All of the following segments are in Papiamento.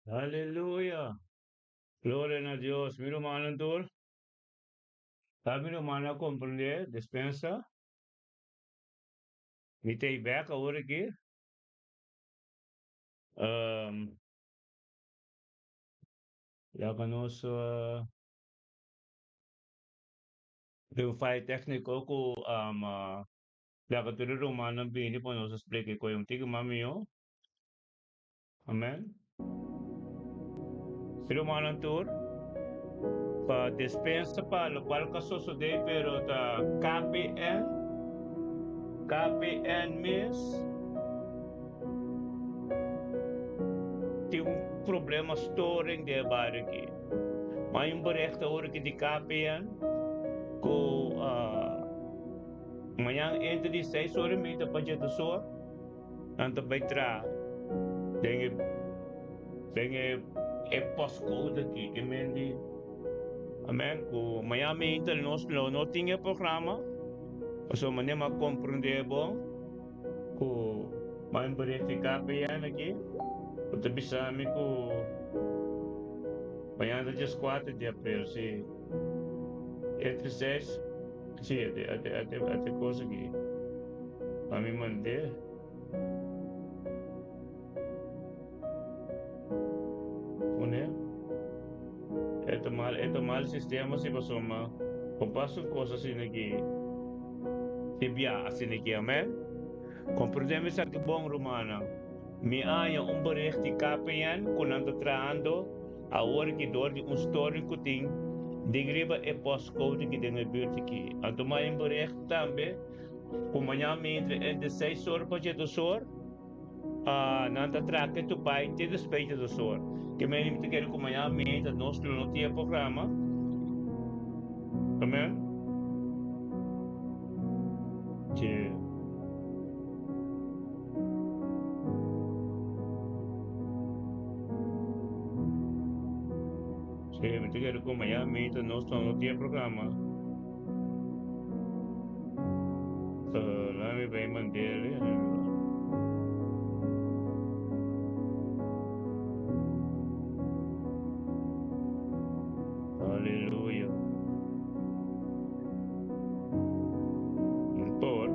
Aleluya! Gloria na Dios. Mi rumannan tur, ta mi rumannan a komprendé despensa. Mi ta ei bèk awor aki. Laga nos den un faya tékniko ku laga tur e rumannan bini pa nos a splika e koe un tiki mas mihó. Amen. Mi rumannan tur, pa despensa pa lokual ka sosodé pero ta KPN, KPN mes tin un problema storing den e bario aki. Ma hay un bericht awor aki di KPN ku mañan entre di seis ora y media pa djedos or Nan ta bai traha den e den e e postcode aki ke men di amen ku mañana mainta nos lo no tin e programa pasobra manera mi a komprende bo ku mi a verifiká PN aki ku ta bisa mi ku mañana ta dieskuater di aprel si entre seis si ate kos aki. Pa mi mand'é. Pone. E ta mal, e ta mal sistema si pasobra con pasa un cos asina aki di bia asina aki, amen. Comprende mi esaki bon, rumannan. Mi haña un bericht di KPN cu nan ta trahando awor aki door di un storing cu tin den riba e postcode aki den e buurt aki. Anto mi haña un bericht tambe. Ku mañan mientras entre seis or pa djedos or, nan ta traka e tupai te despues djedos or. Ke mende mi ta kere ku mañan mientras nos lo no tin e programa. Amen. Sí. Sí, mi ta kere ku mañan mientras nos lo no tin e programa. Laat mi bay mandele. Aleluya. Un por.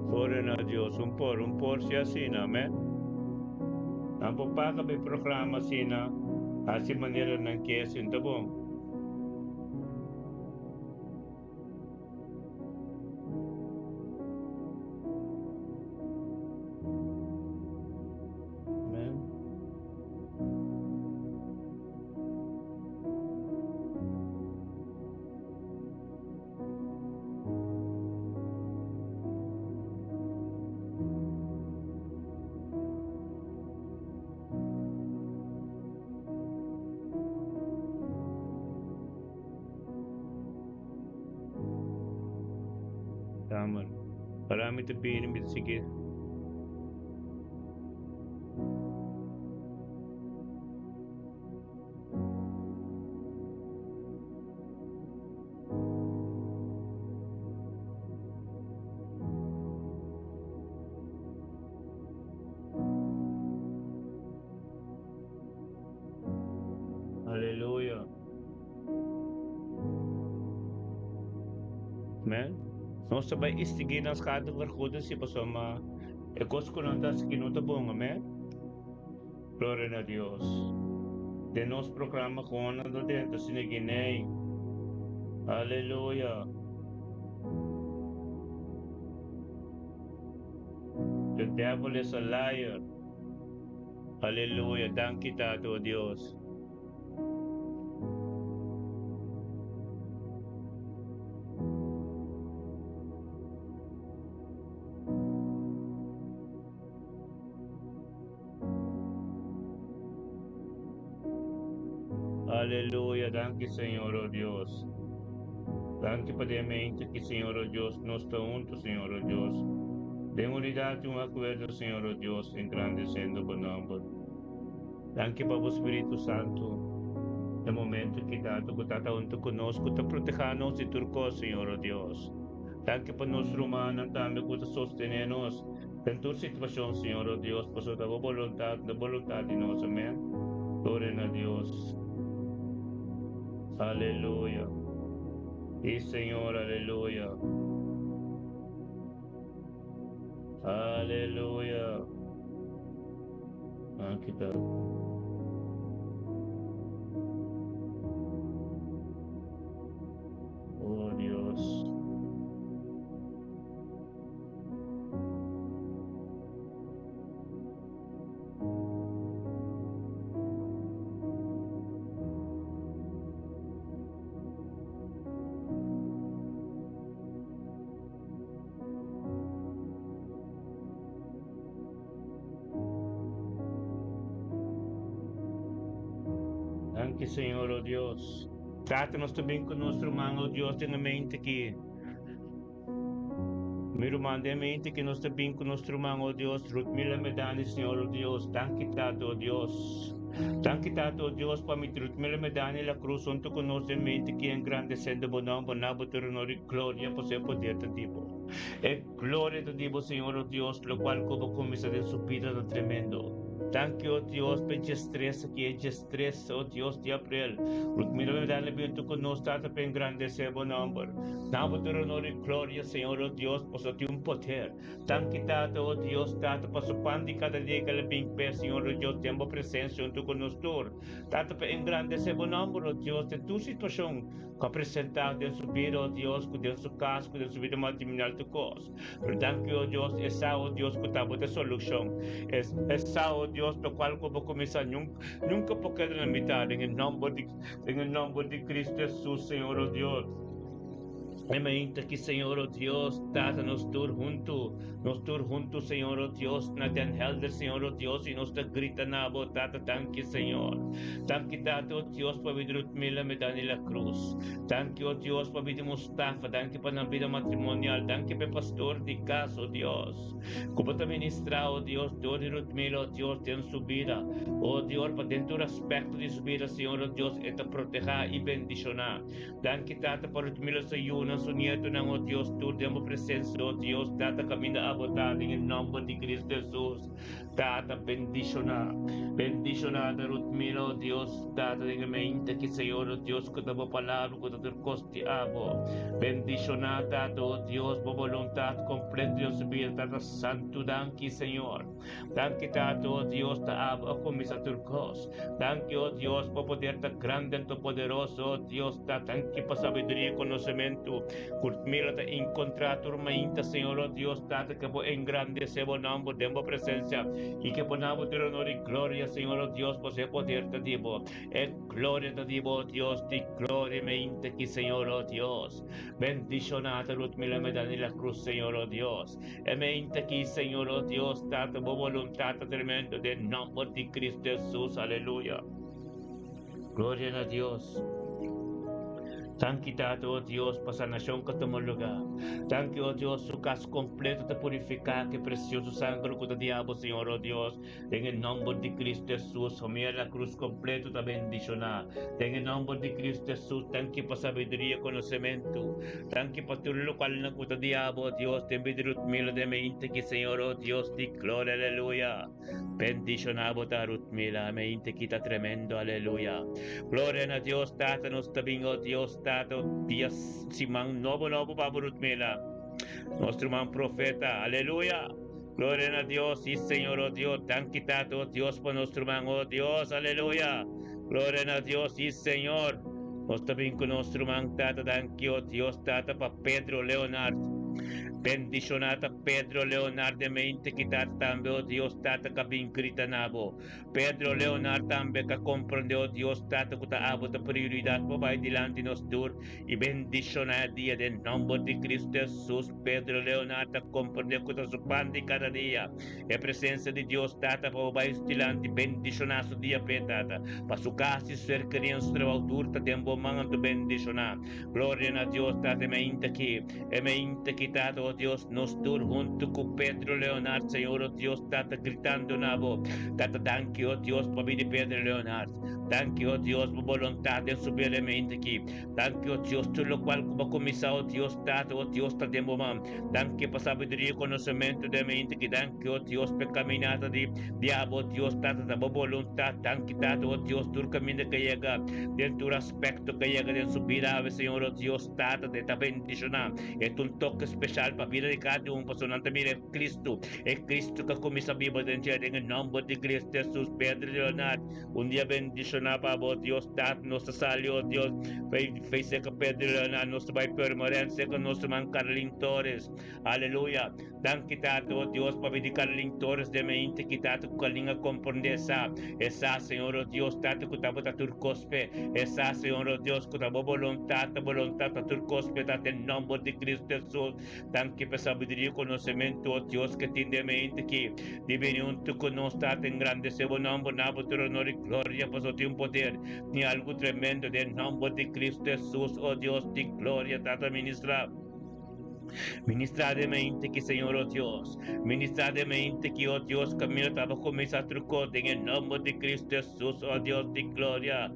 Gloria na Dios. Un por, un por si asina, amén. Nan por paga pa e programa asina, hasi manera nan ke, asin ta bon. Amen. Kamer. Ora mi ta bini mi ta sigui. Aleluya. Amen. Nos ta bai istigí nan skade vergoeden si pasobra e kos ku nan ta hasi no ta bon. Amen. Gloria na Dios. Den nos programa kon nan ta dentro asina Guinea. Aleluya. The devil is a liar. Aleluya. Danki Tata o Dios. Aleluya, danki Señor o Dios. Danki pa den mente ki Señor o Dios nos ta hunto Señor o Dios. Den unidad y un acuerdo Señor o Dios engrandeciendo bo nomber. Danki pa bo Spiritu Santo den momento ki Tata ku ta ta hunto ku nos ku ta proteha nos di tur kos Señor o Dios. Danki pa nos rumannan tambe ku ta sostene nos. Den tur situashon, Señor, o Dios, pasobra ta bo boluntat, no boluntat di nos. Amen. Gloria na Dios. Aleluya. Sí, Señor, aleluya. Aleluya. Aki ta. Oh Dios. Danki Señor, oh Dios. Tata, nos ta bin ku nos ruman, oh Dios, den e mente aki. Mi ruman, den e mente aki nos ta bin ku nos ruman, oh Dios, Ruth Mila Medani, Señor, oh Dios. Danki, Tata, oh Dios. Danki, Tata, oh Dios, pa mi Ruth Mila Medani la cruz hunto ku nos den mente aki engrandesendo bo nomber, na bo tur honor i gloria, pasobra e poder ta di bo. E gloria ta di bo, Señor, o Dios, locual cu bo cuminsa den su bida ta tremendo. Danki, o Dios, pa e diestres aki, e diestres, o Dios, di aprel. Ruth mira mi dale bientu cu nos, Tata, pa engrandece bo nomber. Na bo tur honor y gloria, Señor, o Dios, pasobra tin un poder. Danki, Tata, o Dios, Tata, pa su pan di cada dia cu el a bin p'e, Señor, o Dios, den bo presencia hunto cu nos tur. Tata, pa engrandece bo nomber, o Dios, den tur situacion. Ku a presentá den su bida, o Dios, ku den su kas, ku den su bida matrimonial tur kos. Pero danki, o Dios, e sa, o Dios, ku ta bo ta solushon. E e sa, o Dios, lokual ku bo kuminsá nunka por keda na mitá den e nòmber di den e nòmber di Kristu Hesus, Señor, o Dios. E mainta aki, Señor, o Dios, Tata, nos tur huntu, nos tur huntu, Señor, o Dios, na Den Helder, Señor, o Dios, i nos ta grita na bo, Tata, danki, Señor. Danki, Tata, o Dios, pa bida Rutmila Medani La Cruz. Danki, o Dios, pa bida Mustafa. Danki pa nan bida matrimonial. Danki pa e pastor di kas, o Dios, ku bo ta ministrá, o Dios, dor di Rutmila, o Dios, den su bida. O Dios, pa den tur aspekto di su bida, Señor, o Dios, e ta protehá i bendishoná. Danki Tata pa Rutmila su yunan, su nietonan, o Dios, tur den bo presencia, o Dios, Tata caminda abo ta den e nomber di Cristo Jesus. Tata bendiciona, bendiciona ta Rutmila, o Dios, Tata den e mente aki, Señor, o Dios, cu ta bo palabra, cu ta tur cos di abo. Bendiciona, Tata, o Dios, bo boluntad completo den su bida, Tata Santu, danki, Señor. Danki Tata, o Dios, ta abo a kuminsá tur kos. Danki, o Dios, bo poder ta grandi anto poderoso, o Dios, ta danki pa sabiduria i konosementu ku mi lo ta enkontrá tur mainta, Señor, o Dios, Tata, ke bo engrandesé bo nòmber den bo presensia i ke bo na bo tur honor i gloria, Señor, o Dios, pasobra e poder ta di bo. E gloria ta di bo, o Dios di gloria, mainta aki, Señor, o Dios. Bendishoná ta Ruth Mila Medani La Cruz, Señor, o Dios. E mente aki, Señor, oh Dios, Tata, bo voluntad ta tremendo den nomber di Cristo Jesus, aleluya. Gloria na Dios. Danki, Tata, oh Dios, pa sanacion cu tuma lugar. Danki, oh Dios, su cas completo ta purifica cu e precioso sangre cu ta di abo, Señor, oh Dios. Den e nomber di Cristo Jesus, familia La Cruz completo ta bendiciona. Den e nomber di Cristo Jesus, danki pa sabiduria y conocemento. Danki pa tur locualnan cu ta di abo, oh Dios, den bida Ruth Mila den mente ki, Señor, oh Dios di gloria, aleluya. Bendiciona bo ta Ruth Mila, mente ki ta tremendo, aleluya. Gloria na Dios, Tata, nos ta bin, oh Dios, Tata, dia siman nobo nobo pa bo Ruth Mila. Nos ruman profeta, aleluya. Gloria na Dios, sí Señor, oh Dios, danki Tata, oh Dios, pa nos ruman, oh Dios, aleluya. Gloria na Dios, sí Señor. Nos ta bin ku nos ruman, Tata, danki, oh Dios, Tata, pa Pedro Leonard. Bendiciona ta Pedro Leonard de mente ki Tata tambe, oh Dios, Tata, ka bin grita na bo. Pedro Leonard tambe ka comprende, oh Dios, Tata, ku ta abo ta prioridad pa bai dilanti nos tur i bendiciona e dia den nomber di Cristo Jesus. Pedro Leonard ta comprende ku ta su pan di kada dia e presencia di Dios, Tata, pa bo bai su dilanti bendiciona su dia p'e, Tata, pa su cas i su ser kerí en su trabao tur ta den bo man anto bendiciona. Gloria na Dios, Tata, e mainta aki, e mainta aki, Tata, oh Dios, nos tur hunto cu Pedro Leonard, Señor, oh Dios, Tata, gritando na Bo, Tata, danki, oh Dios, pa bida di Pedro Leonard. Danki, o Dios, bo boluntat den su bida mente aki. Danki, o Dios, tur lokual ku bo a kuminsá, o Dios, Tata, o Dios, ta den bo man. Danki pa sabiduria i konosementu den mente aki. Danki, o Dios, pa e kaminata di diablo, o Dios, Tata, ta bo boluntat. Danki, Tata, o Dios, tur kaminda ku a yega, den tur aspekto ku a yega den su bida awe, Señor, o Dios, Tata, e ta bendishoná. E ta un toke speshal pa bida di kada un, pasobra nan ta mira e Cristo, e Cristo ku a kuminsá biba den dje, den e nòmber di Cristo Hesus. Pedro Leonard. Un dia bendishoná pa bo, Dios Tata. Nos ta sali, o Dios, fei serka Pedro Leonard. Nos ta bai Purmerend serka nos ruman Carlin Torres. Aleluya. Danki, Tata, o Dios, pabia di Carlin Torres den mente ki, Tata, ku Carlin a komprendé sa. E sa, Señor, o Dios, Tata, ku ta bo ta tur kos p'e. E sa, Señor, o Dios, ku ta bo boluntat, ta boluntat ta tur kos p'e, Tata, den nòmber di Cristo Hesus. Danki pa sabiduria i konosementu, o Dios, ke tin den mente ki di bini huntu ku nos, Tata, engrandesé bo nòmber, na bo tur onor i gloria, pasobra tin poder, tin algu tremendo den nòmber di Cristo Hesus, o Dios di gloria, Tata, ministrá. Ministrá den mente ki, Señor, o Dios. Ministrá den mente ki, o Dios, kaminda ta bo kuminsá tur kos den e nòmber di Cristo Hesus, o Dios di gloria.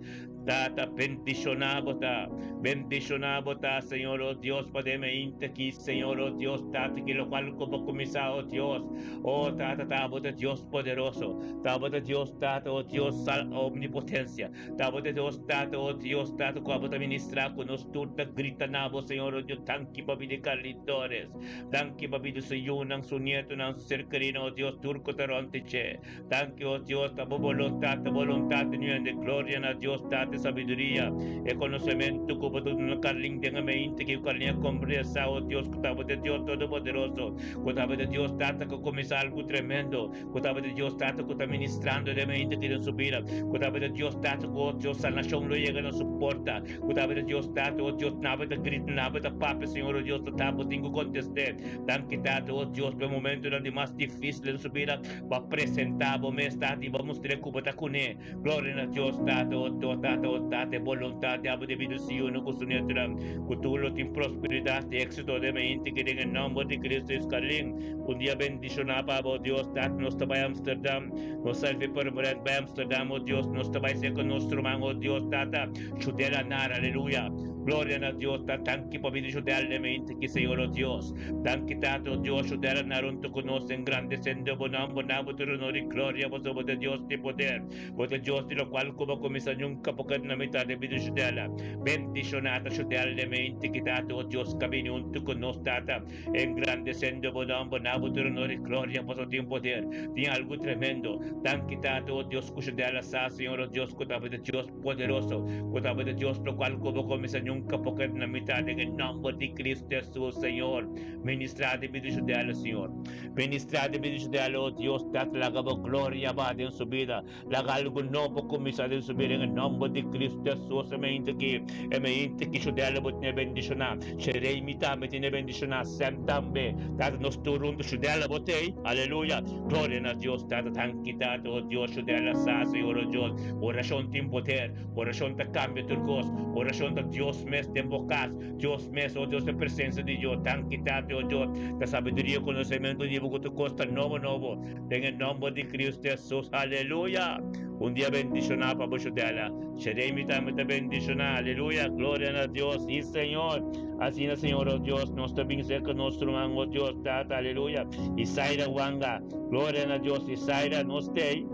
Tata, bendishoná bo ta. Bendishoná bo ta, Señor, o Dios, pa den mainta aki, Señor, o Dios, Tata, ki lokual ku bo kuminsá, o Dios. O Tata, ta bo ta Dios poderoso. Ta bo ta Dios, Tata, o Dios, sal omnipotensia. Ta bo ta Dios, Tata, o Dios, Tata, ku abo ta ministrá ku nos tur ta grita na bo, Señor, o Dios. Danki pa bida di Carlin Torres. Danki pa bida su yunan, su nietonan, su ser kerinan, o Dios, tur ku ta rònt di dje. Danki, o Dios, ta bo boluntat, ta boluntat di nuende. Gloria na Dios, Tata, e sabiduria, e konosementu ku bo ta duna Carlin den e mente ku Carlin a komprendé sa, o Dios, ku ta bo ta Dios Todopoderoso, ku ta bo ta Dios, Tata, ku kuminsá algu tremendo, ku ta bo ta Dios, Tata, ku ta ministrando den e mente ki den su bida, ku ta bo ta Dios, Tata, ku, o Dios, sanashon lo yega na su porta, ku ta bo ta Dios, Tata, o Dios, naba ta grita, naba ta papia, Señor, o Dios, ta ta bo tin ku kontest'é. Danki, Tata, o Dios, pa e momentunan di mas difísil den su bida. Bo a presentá bo mes, Tata, i bo a mustr'é ku bo ta kuné. Gloria na Dios, Tata, o Dios, Tata, o Tata, e boluntat di abo debido si yunan ku su nietunan, ku tur lo tin prosperidat i éksito den mente ki den e nòmber di Cristo Iskalin. Un dia bendishoná pa abo, Dios, Tata, nos ta bai Amsterdam, nos salve permanent bai Amsterdam, o Dios, nos ta bai serka nos ruman, o Dios, Tata, Chudel Anar, aleluya. Gloria na Dios, Tata, danki pa bida Chudel den mente ki, Señor, o Dios. Danki Tata, o Dios, Chudel Anar huntu ku nos engrandesendo bo nomber, na bo tur honor i gloria, pasobra bo ta Dios di poder, bo ta Dios di lokual ku bo kuminsá nunka por keda na mitat di bida Chudel. Bendishoná ta Chudel den mente ki, Tata, o Dios, ka bini huntu ku nos, Tata. Engrandesendo bo nomber, na bo tur honor i gloria, pasobra tin poder, tin algu tremendo. Danki Tata, o Dios, ku Chudel a sa, Señor, o Dios, ku ta bo ta Dios. Poderoso, ku tabata Dios lokual ku bo kuminsá nunka por keda na mitat den e nòmber di Cristo Hesus, Señor. Ministrá den bida Judela, Señor. Ministrá den bida Judela, o Dios, Tata, laga bo gloria baha den su bida. Laga algu nobo kuminsá den su bida den e nòmber di Cristo Hesus. E mente aki, e mente ki Judela bo tene bendishoná. Jeremy tambe tene bendishoná, Sam tambe. Tata, nos tur huntu, Judela bo t'ei. Aleluya. Gloria na Dios, Tata, danki, Tata, o Dios, Judela sa, Señor, o Dios. Orashon tin poder. Orashon ta kambia tur kos. Orashon ta Dios mes den bo kas. Dios mes, o Dios, e presensia di Dios. Danki, Tata, o Dios, ta sabiduria, konosementu di bo ku tur kos ta nobo nobo. Den e nòmber di Kristu Hesus. Aleluya! Un dia bendishoná pa bo, Shudela. Sheremi tambe ta bendishoná. Aleluya! Gloria na Dios. Sí, Señor. Asina, Señor, o Dios, nos ta bin serka nos ruman, o Dios, Tata. Aleluya! Isaira Wanga. Gloria na Dios. Isaira, nos t'ei.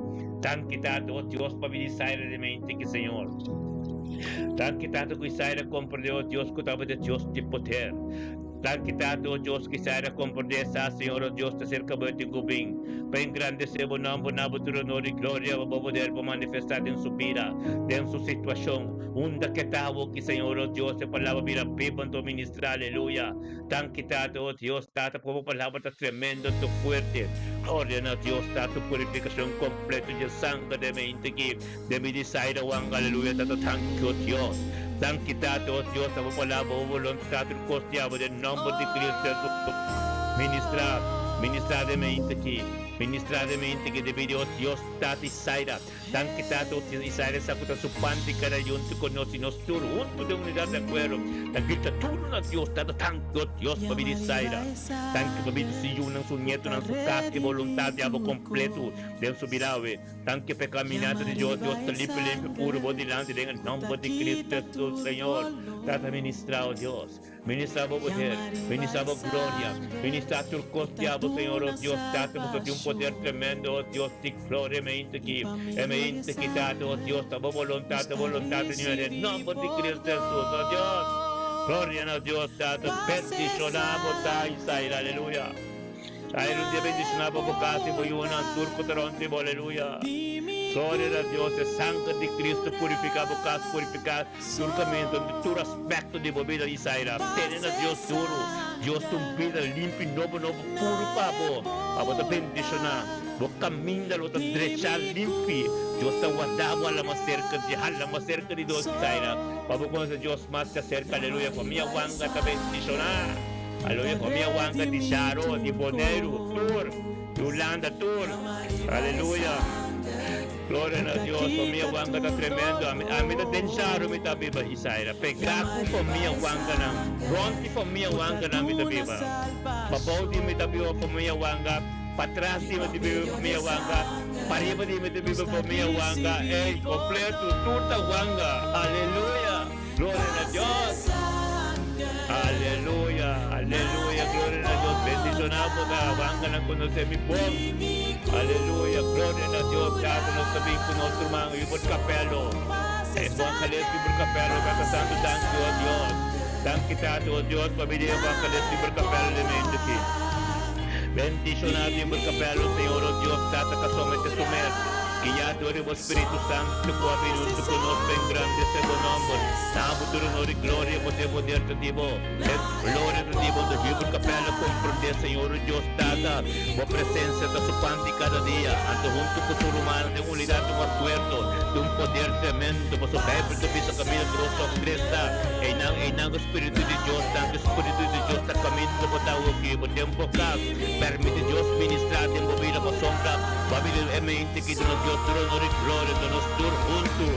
Danki Tata, o Dios, pa bini Isaira den mente ki, Señor. Danki Tata ku Isaira komprendé, o Dios, ku tabata Dios di poder. Danki Tata, o Dios, ku Isaira komprendé sa, Señor, o Dios, ta serka bo e tin ku bin pa engrandesé bo nòmber na bo tur honor i gloria pa bo poder por manifestá den su bida, den su situashon, unda ke ta awoki, Señor, o Dios, e palabra bira biba anto ministrá. Aleluya. Danki Tata, o Dios, Tata, pa bo palabra ta tremendo anto fuerte. Gloria na Dios, Tata, purificacion completo dje sanger den mente aki, den mi desire wan, aleluya, Tata, danki, o Dios. Danki, Tata, o Dios, ta bo palabra, bo voluntad, tur cos di abo, den nomber di Cristo Jesus. Ministra. Ministrá den mente aki. Ministrá den mente aki debí di o Dios Tata Isaira. Danki Tata o Dios Isaira sa ku ta su pan di kada yuntu ku nos i nos tur huntu den unidat di akuerdo ta grita duru na Dios Tata danki o Dios pa bida Isaira. Danki pa bida su yunan, su nietonan, su kas i boluntat di abo kompletu den su bida awe. Danki pa e kaminata di Dios. Dios ta limpi limpi puru bo dilanti den e nomber di Cristo Jesus Señor. Tata ministra o Dios. Ministra bo poder, ministra bo gloria, ministra tur kos di abo Señor o Dios Tata boso tin un poder tremendo o Dios di gloria e mente aki e mente aki Tata o Dios ta bo boluntad ta boluntad Señor den nomber di Cristo Jesus o Dios gloria na Dios Tata bendiciona bo ta Isaira aleluya Isaira un dia bendiciona bo bo casa y bo yunan tur cu ta rond di bo aleluya gloria na Dios e sanger di Cristo purifica bo cas purifica Tur caminda di tur aspecto di bo bida Isaira, tene na Dios duru. Dios ta un bida limpi, nobo nobo, puru pa bo. Pa bo ta bendiciona. Bo caminda lo ta drecha, limpi. Dios ta warda bo hala mas cerca di hala mas cerca di Dios Isaira. Pa bo conoce Dios mas di acerca. Aleluya. Famia Wanga ta bendiciona. Aleluya. Famia Wanga di Sharo, di Boneiru, tur, di Hulanda, tur. Aleluya. Gloria na Dios, famia Wanga ta tremendo. Ami, ami ta den Charo mi ta biba, Isaira. Pegá ku famia Wanganan. Rònt di famia Wanganan mi ta biba. Pabou di mi ta biba famia Wanga, patras di mi ta biba famia Wanga, pariba di mi ta biba famia Wanga. Ey, kompleto, tur ta Wanga. Aleluya! Gloria na Dios! Aleluya, aleluya, gloria na Dios. Bendishoná bo ta, Wanganan konosé mi bon. Aleluya, gloria na Dios. Tata, nos ta bin ku nos ruman Hubert Capello. Evangelist Hubert Capello, Tata Santu, danki, o Dios. Danki, Tata, o Dios, pa bini Evangelist Hubert Capello den mente aki. Bendishoná Hubert Capello, Señor, o Dios, Tata, kasomete su mes. Guiá dor di bo Spiritu Santu ku a bin huntu ku nos pa engrandesé bo nòmber. Na bo tur honor i gloria, bo te poder ta di bo. E gloria ta di bo. Anto Hubert Capella komprondé, Señor o Dios Tata, bo presensia ta su pan di kada dia. Anto huntu ku su rumannan den unidat un akuerdo, den un poder tremendo, pasobra Beibel ta bisa kaminda dos òf tres ta, einan, einan ku Spiritu di Dios ta, anto Spiritu di Dios ta kaminda bo ta awoki, bo den bo kas. Permiti Dios ministrá den bo bida pasobra bo a bira e mente ki duna Dios tur honor i gloria. Enton nos tur huntu,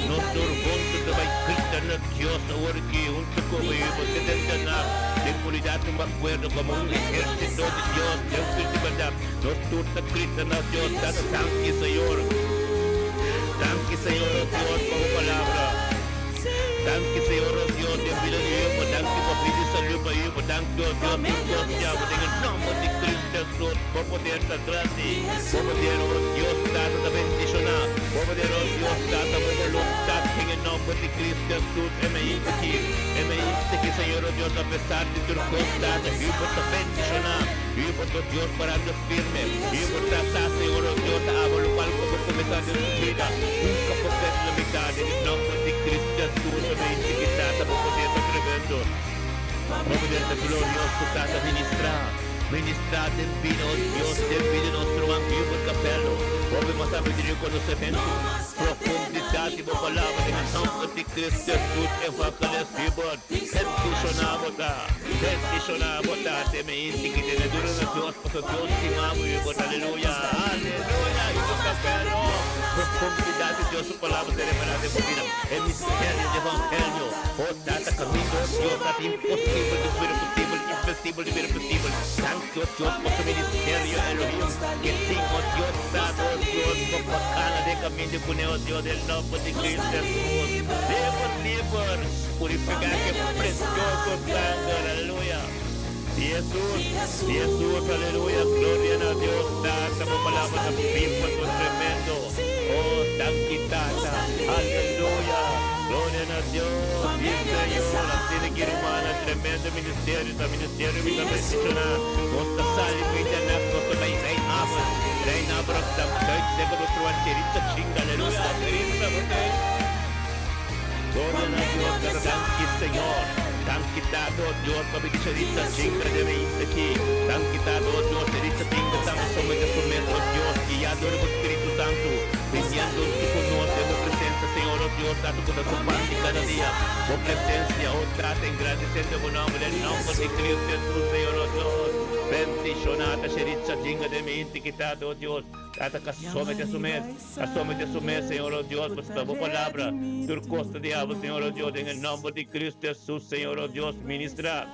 nos tur huntu ta bai grita na Dios awor aki huntu ku bo i bo ta dentaná den unidat un akuerdo komo un ehérsito di Dios den spiritu di bèrdat. Nos tur ta grita na Dios, Tata, danki Señor. Danki Señor, o Dios, pa bo palabra. Danki Señor oh Dios den bida di Yubo danki pa bida y salud pa Yubo danki oh Dios tur cos diablo den e nomber di Cristo Jesus bo poder ta grandi bo poder oh Dios Tata ta bendiciona bo poder oh Dios Tata bo voluntad den e nomber di Cristo Jesus e me inta aki e me inta aki Señor oh Dios apesar di tur cos Tata Yubo ta bendiciona Yubo ta Dios parando firme Yubo ta sa Señor oh Dios ta abo locual cu bo cuminsa den su bida nunca por ser na mitad den e nomber di Cristo Jesus ta mente ki Tata bo poder ta tremendo bo poder ta glorioso Tata ministra ministra den bida oh Dios den bida nos ruman Hubert Capello hopi mas a bini reconocemento profundidad di bo palabra den e nomber di Cristo Jesus Evangelist Hubert bendiciona bo ta bendiciona bo ta te mente ki tene duro na Dios pasobra Dios stima bo Hubert aleluya aleluya Hubert Capello profundidad di Dios su palabra ta revelá den bo bida. E misterio di evangelio, oh Tata, caminda, oh Dios, Tata, imposibel di bira posibel, imposibel di bira posibel. Danki, oh Dios, pa su ministerio, Elohim, ke tin, oh Dios, Tata, oh Dios, pa bacana den caminda cune, oh Dios, den nomber di Cristo Jesus. Liber, liber, purifica ke precioso sanger, aleluya. Jesus, Jesus, aleluya, gloria na Dios, Tata, bo palabra ta biba, ta tremendo. Oh, danki Tata, aleluya, gloria na Dios, si Señor, asina ki rumannan, tremendo ministerio, ta ministerio mi ta bendiciona, nos ta sali pa internet, nos ta bay Rijnhaven, Rijnhaven Rotterdam Zuid, zeker nos ruman Cherita Chinga, aleluya, Cherita, bo ta ey? Gloria na Dios, Tata, danki Señor, danki Tata, oh Dios, pa bendiciona Cherita Chinga den e isla aki, danki Tata, oh Dios, Cherita Chinga ta somete su mes, oh Dios, guiado dor bo Spiritu Santu, biniendo huntu ku nos den bo presensia. Señor, oh Dios, Tata, ku ta su parti kada dia. Bo presencia, oh Tata, engrandeciendo bo nomber, den nomber di Cristo Jesus, Señor, oh Dios. Bendiciona ta Sheritza Jinga den mi inti ki Tata, oh Dios. Tata, ka somete su mes, ka somete su mes, Señor, oh Dios, pasobra bo palabra, tur cos ta di abo, Señor, oh Dios, den e nomber di Cristo Jesus, Señor, oh Dios, ministra,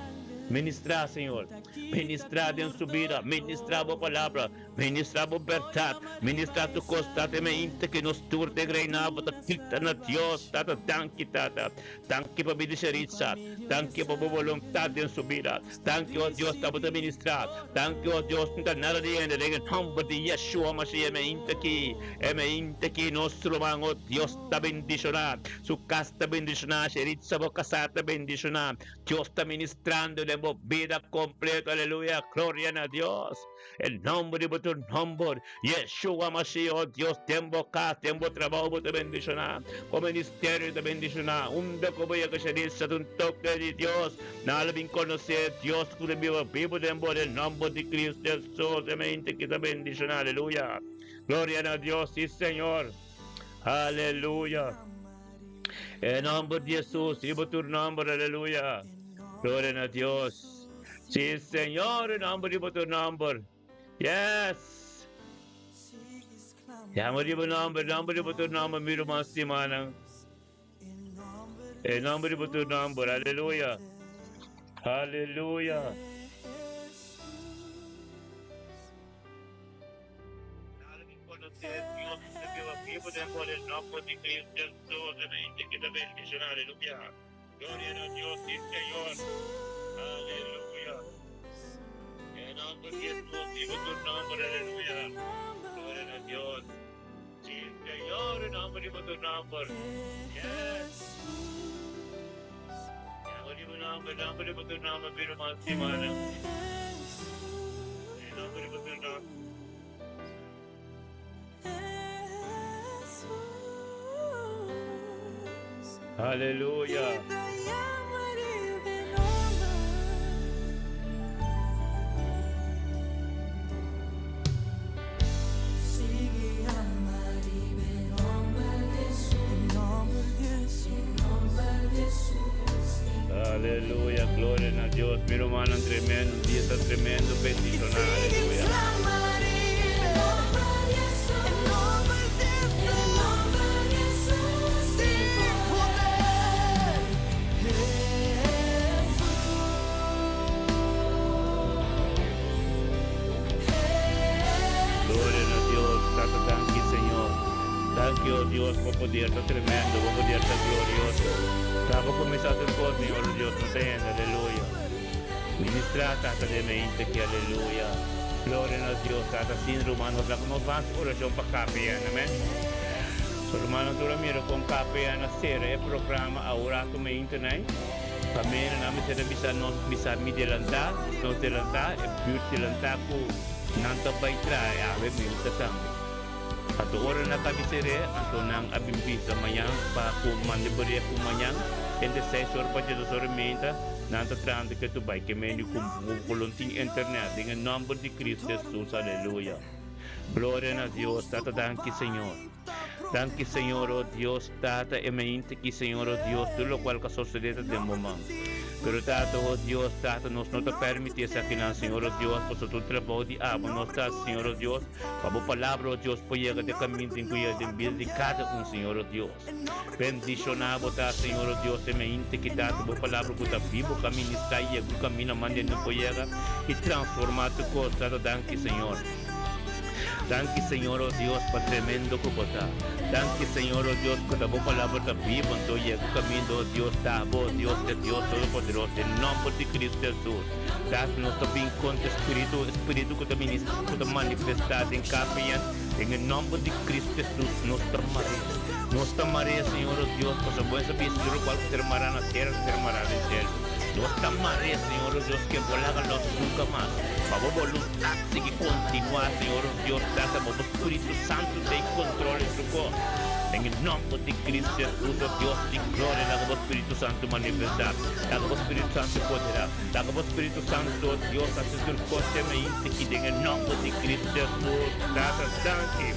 ministra, Señor, ministra den su bida, ministra bo palabra, Ministrá bo bèrdat, ministrá tur kos, Tata, e mainta ku nos tur den Reinado bo ta grita na Dios, Tata, danki, Tata, danki pa bida Sheritza, danki pa bo boluntat den su bida, danki, o Dios, ta bo ta ministrá, danki, o Dios, no ta nada di hende, den e nòmber di Yeshua Mashiach, e mainta aki, e mainta aki nos ruman, o Dios, ta bendishoná, su kas ta bendishoná, Sheritza bo kasá ta bendishoná, Dios ta ministrando den bo bida kompleto, aleluya, gloria na Dios. E nomber di bo tur nomber, Yeshua Mashiach, oh Dios, den bo cas, den bo trabao bo ta bendiciona, bo ministerio ta bendiciona, unda cu bo yega Sharissa ta un toke di Dios, nan lo bin conoce Dios cu ta biba bibo den bo, den nomber di Cristo Jesus, e mente ki ta bendiciona, aleluya, gloria na Dios, si Señor, aleluya, e nomber di Jesus, riba tur nomber, aleluya, gloria na Dios. Sí, Señor, e nomber di bo tur nomber. Yes! Yama di bo nomber, nomber di bo tur nomber, mi ruman stimanan. E nomber di bo tur nomber, aleluya. Aleluya. Gloria na Dios, sí Señor. Aleluya. E nomber di Jesús, di bo tur nomber, aleluya. Gloria na Dios. Sí Señor, e nomber di bo tur nomber. Yes. Nomber di bo nomber, nomber di bo tur nomber, mi ruman stimana. E nomber di bo tur nomber. Aleluya. Aleluya, gloria na Dios. Mi rumannan tremendo, un dia ta tremendo bendiciona. Aleluya. Gloria na Dios, Tata danki Señor. Danki oh Dios bo poder ta tremendo, bo poder ta glorioso. Ta bo cuminsa tur cos Señor oh Dios no ta hende, aleluya. Ministra Tata den mente ki aleluya. Gloria na Dios Tata sin ruman nos laga nos ban haci oracion pa KPN amen. So rumannan tur a mira con KPN a cera e programa awor ato mente nai. Pa mera nan mester a bisa nos bisa mi delanta nos delanta e buurt delanta cu nan ta bay traha e awe mente tambe. Anto ora nan ta biser'é, anto nan a bin bisa mañan pa ku manda bericht ku mañan entre seis ora pa diesdos ora i meinta nan ta trahando ke tu bai ke medio ku ku lo tin internet den e nomber di Cristo Jesus aleluya gloria na Dios tata danki Señor danki Señor oh Dios tata e meinta ki Señor oh Dios tur lokual ka sosode ta den bo man. Pero Tata, oh Dios, Tata, nos no ta permití esakinan, Señor, oh Dios, pasobra tur trabou di abo nos ta hasi, Señor, oh Dios, pa bo palabra, oh Dios, por yega den kaminda tin ku yega den bida di kada un, Señor, oh Dios. Bendishoná bo ta, Señor, oh Dios, e mente ki Tata, bo palabra ku ta bibu, ku a ministrá i yega un kaminda manda no por yega i transformá tur kos, Tata, danki, Señor. Danki Señor oh Dios pa tremendo ku bo ta. Danki Señor oh Dios ku ta bo palabra ta bibo anto yega kaminda oh Dios ta bo oh Dios e Dios todopoderoso den nomber di Cristo Jesus Tata nos ta bin kontra espiritu espiritu ku ta ministra ku ta manifesta den KPN den e nomber di Cristo Jesus nos ta mare nos ta mare Señor oh Dios pasobra bo a bisa tur lokual ku ser mara na tera ta ser mara den cielo nos ta mare Señor oh Dios ke bo laga los nunka mas pa bo boluntat Sigui kontinuá, Señor nos Dios, Tata, bo bo Spiritu Santu take control di tur kos. Den e nomber di Cristo Jesus, o Dios di gloria, laga bo Spiritu Santu manifestá. Laga bo Spiritu Santu poderá. Laga bo Spiritu Santu, o Dios, hasi tur kos te mainti aki den e nomber di Cristo Jesus. Tata, danki.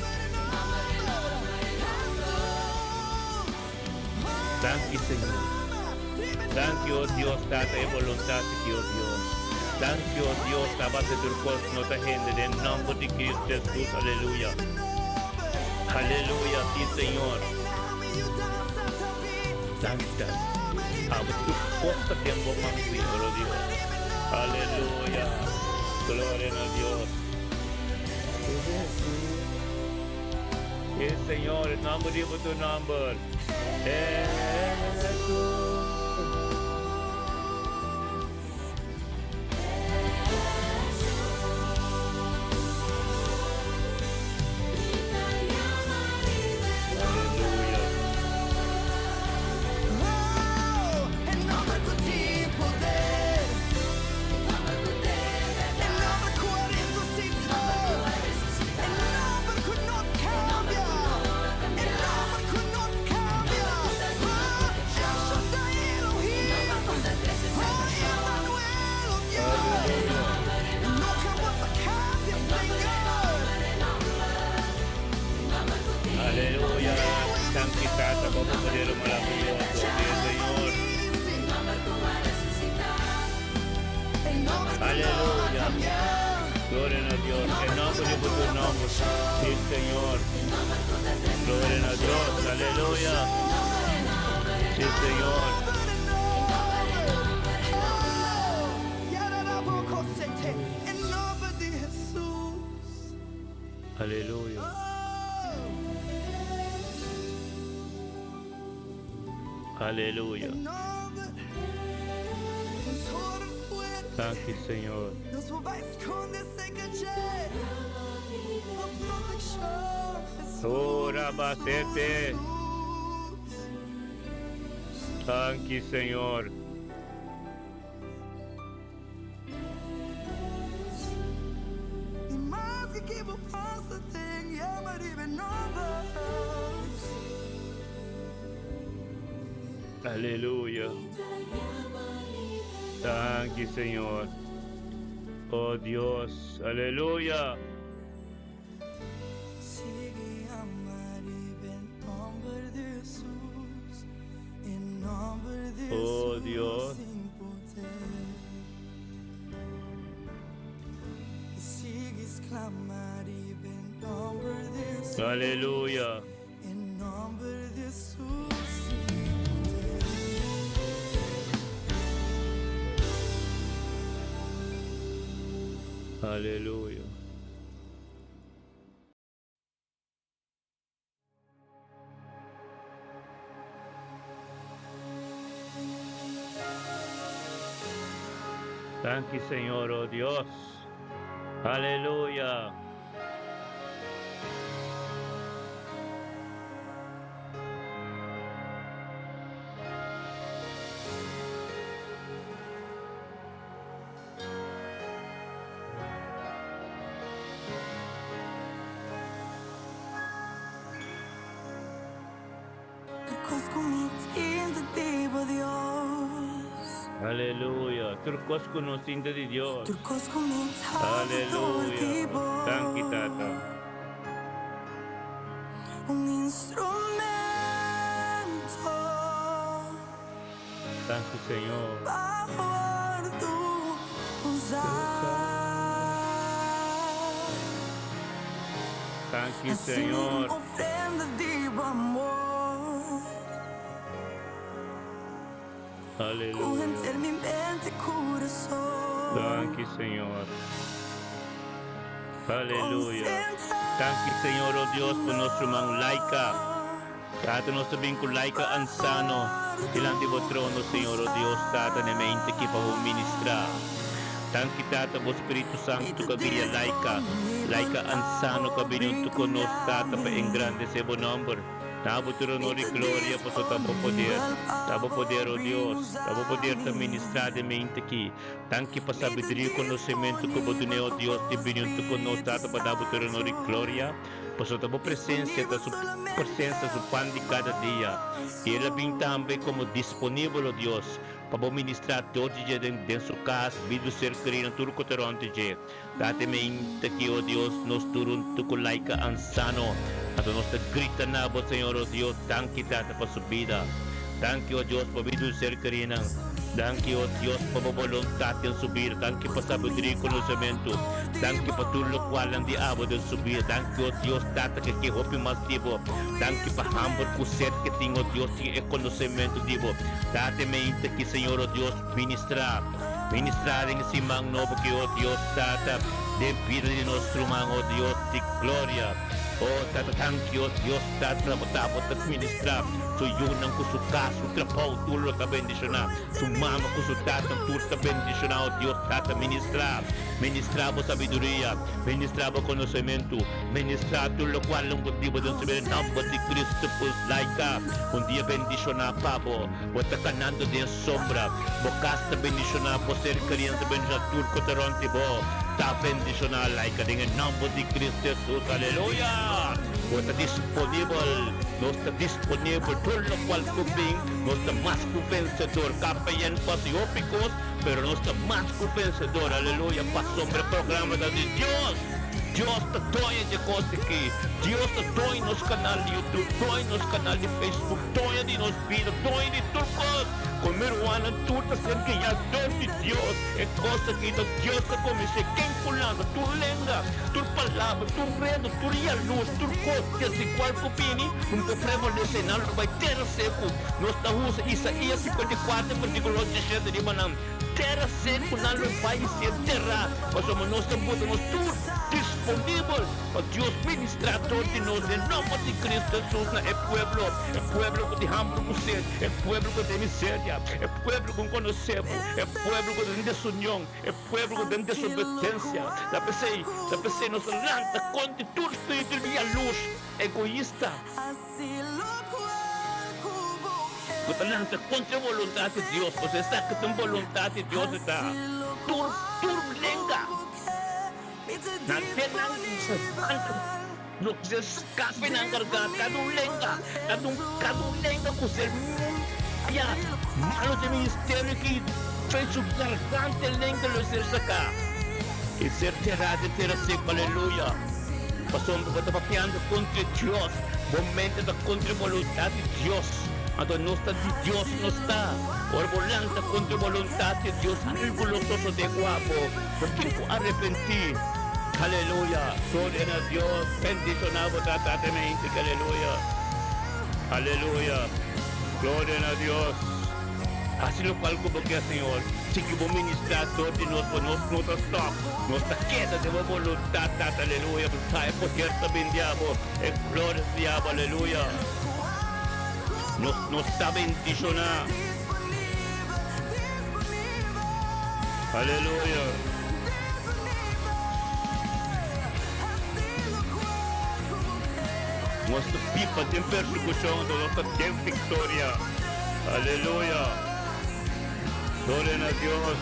Danki Señor. Danki o Dios Tata e boluntad di o Dios. Danki o Dios ta base tur cos no ta hende den nomber di Cristo Jesus aleluya. Aleluya si Señor. Danki Tata. Abo tur cos ta den bo man Señor o Dios. Aleluya. Gloria na Dios. Sí, Señor, e nomber di bo tu nomber. Jesús. Aleluya. Aleluya. Danki Tata pa bo poder maraviyoso. Sí, Señor. Aleluya. Gloria na Dios. E nomber di bo tur nomber. Sí, Señor. Gloria na Dios. Aleluya. Sí, Señor. Aleluya. Aleluya. Danki Señor. Ora basete. Danki Señor. Aleluya. Danki Señor. Oh Dios. Aleluya. Oh Dios. Aleluya. Aleluya. Danki Señor, oh Dios. Aleluya. Aleluya. Tur kos ku nos tin ta di Dios. Aleluya. Danki Tata. Danki Señor. Danki Señor. Aleluya. Danki Señor. Aleluya. Danki Señor, oh Dios, pa nos ruman Laika. Tata nos ta bin ku Laika Ansano dilanti bo trono Señor o Dios Tata ne mente ki pa bo ministra. Danki Tata bo Spiritu Santu ka guia Laika, Laika Ansano ka bini huntu ku nos Tata pa engrandese bo nomber. Na bo tur honor i gloria paso ta bo poder, ta bo poder o Dios, ta bo poder ta ministra den mente ki. Danki pa sabiduria i konosementu ku bo dune o Dios di bini huntu ku nos Tata pa da bo tur honor i gloria. Pasobra ta bo presencia ta su presencia su pan di cada dia. I el a bin tambe como disponibel, o Dios, pa bo ministra dor di dje den den su cas, bidu ser kerí na tur cu ta rond di dje. Date mente aki, o Dios, nos tur huntu cu Laika Ansano, anto nos ta grita na bo, Señor, o Dios, danki Tata pa su bida. Danki, o Dios, pa bida di ser kerinan. Danki, o Dios, pa bo boluntat den su bida. Danki pa sabiduria i konosementu. Danki pa tur lokualnan di abo den su bida. Danki, o Dios, Tata, ke ke hopi mas di bo. Danki pa hamber ku set ke tin, o Dios, tin e konosementu di bo. Tata, e meinta aki, Señor, o Dios, ministrá. Ministrá den e siman nobo ki, o Dios, Tata, den bida di nos ruman, o Dios di gloria. O Tata, danki, o Dios, Tata, bo ta bo ta ministrá su yunan ku su kas, su trabou, tur lo ta bendishoná. Su mama ku su tata, tur ta bendishoná, o Dios, Tata, ministrá. Ministrá bo sabiduria, ministrá bo konosementu, ministrá tur lokual lo bo dibo den su bida, nòmber di Cristo pues laika un dia bendishoná pa bo. Bo ta kanando den sombra, bo kas ta bendishoná, bo ser kerinan ta bendishoná, tur ku ta rònt di bo ta bendishoná, laika den e nòmber di Cristo Jesus, aleluya! Bo ta disponibel, nos ta disponibel, tur lokual ku bin, nos ta mas ku vensedor, KPN pasa hopi kos, Pero nos ta mas ku vensedor, aleluya, pasobra e programa ta di Dios. Dios ta doño dje kos aki. Dios ta doño nos kanal di YouTube, doño nos kanal di Facebook, doño di nos bida, doño di tur kos. Ku mi rumannan tur ta ser guiá dor di Dios. E kos aki ta Dios ta kumins'é. Ken ku lansa tur lenga, tur palabra, tur redo, tur yalurs, tur kos desigual ku bini, un por prevalesé, nan lo bai tera seku. Nos ta usa Isaías 54 versíkulo 17 riba nan tera seku, nan lo bai ser terá, pasobra nos ta buta nos tur disponibel pa Dios ministrá dor di nos den nòmber di Cristo Hesus na e pueblo, e pueblo ku tin hamber ku sed, e pueblo ku ta den miseria, e pueblo ku no konosé bo, e pueblo ku ta den desunion, e pueblo ku ta den desobedensia. Ta p'esei, ta p'esei nos ta lanta kontra tur spiritu di yalurs egoista. Bo ta lanta kontra e boluntat di Dios, pasobra esaki ta un boluntat di Dios e ta tur tur lenga na te nan lo ku ser skape nan garganta, kada un lenga, kada un kada un lenga ku ser ya malo den ministerio ki fe su garganta e lenga lo ser saka i ser tera den tera seku, aleluya, pasobra bo ta papiando kontra Dios. Bo mente ta kontra e boluntat di Dios, anto nos ta di Dios nos ta. Ora bo lanta kontra e boluntat di Dios, algu lo sosodé ku abo. Bo tin ku arepentí. Aleluya! Gloria na Dios! Bendishoná bo ta Tata mente. Aleluya! Aleluya! Gloria na Dios! Hasi lokual ku bo ke, Señor. Sigui bo ministrá dor di nos, pa nos no ta stòp. Nos ta keda den bo boluntat, Tata. Aleluya! Bo sa e poder ta bin di abo. E gloria di abo, aleluya. Nos no ta bendishoná. Aleluya. Nos ta biba den persekushon, anto nos ta den viktoria. Aleluya. Gloria na Dios.